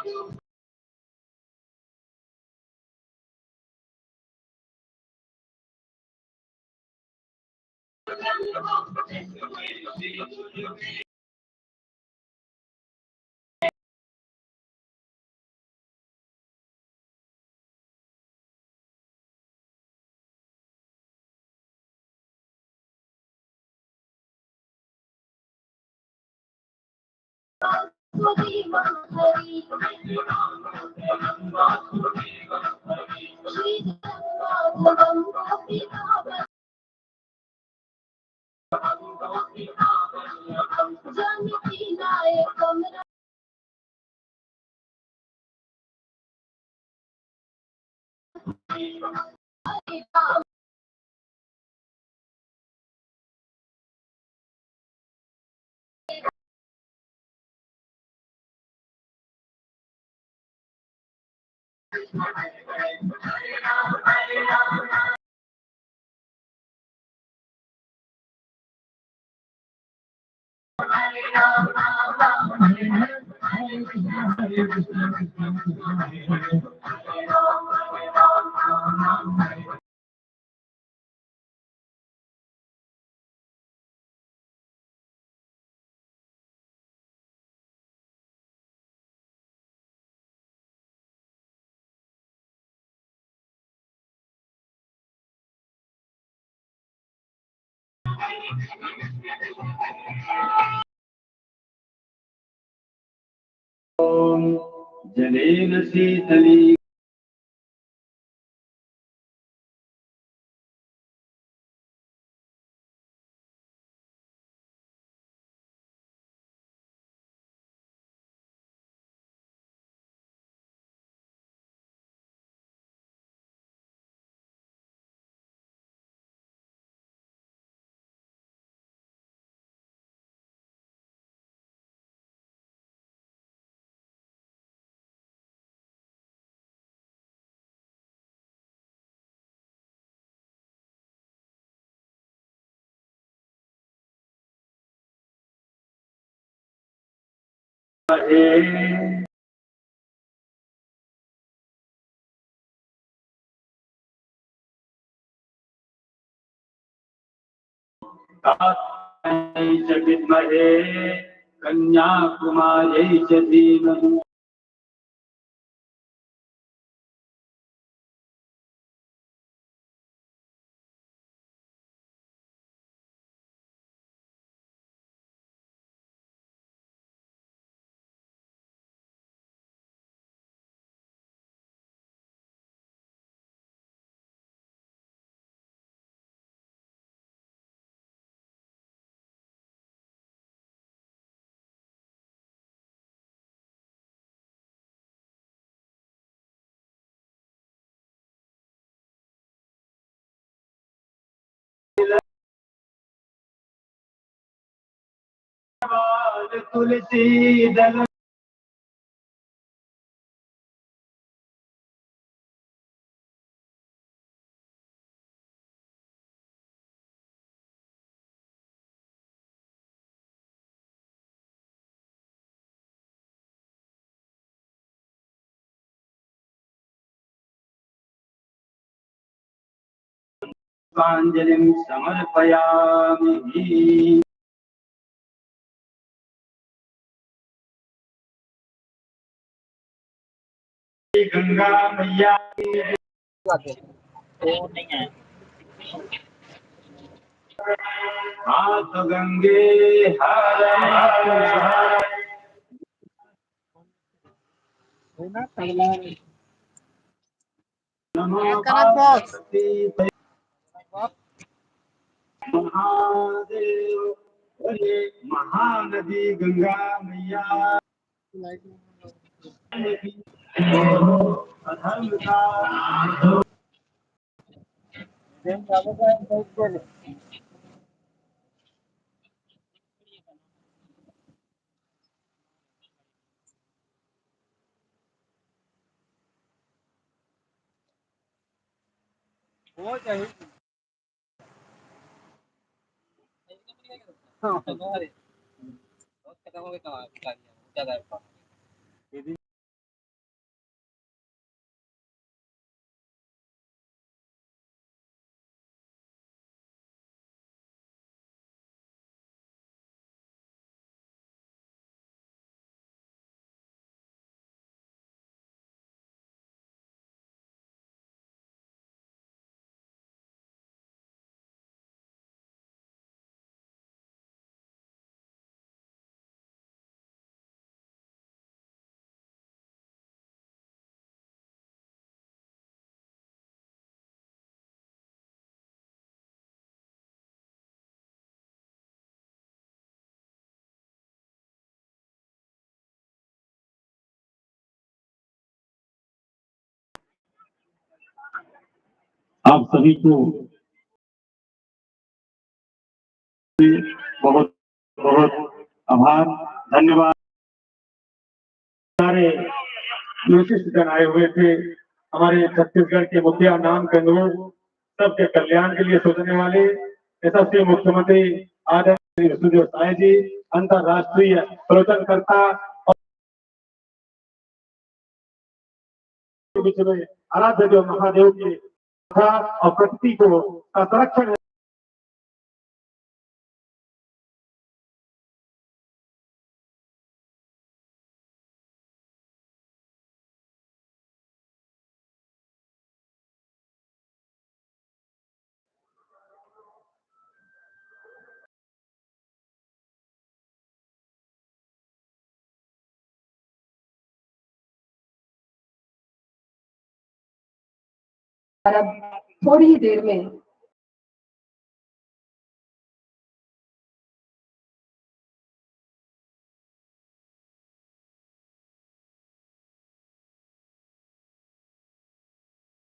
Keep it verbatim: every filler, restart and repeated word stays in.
ॐ जलेन शीतली च विद्महे कन्याकुमार्यै च धीमहि। तुलसी दल पुष्पांजलिं समर्पयामि। गंगा मैया की। हाथ गंगे हर हर। नमो पार्वती महादेव। अरे महानदी गंगा मैया। अधर्म का आप सभी को बहुत बहुत आभार, धन्यवाद। सारे विशिष्ट जन आए हुए थे, हमारे छत्तीसगढ़ के मुखिया नाम कंदरू, सबके कल्याण के लिए सोचने वाले यशस्वी मुख्यमंत्री आदरणीय विष्णुदेव साय जी, अंतर्राष्ट्रीय प्रवचनकर्ता और बीच में आराध्य देव महादेव की कथा और प्रकृति को का संरक्षण है। और अब थोड़ी ही देर में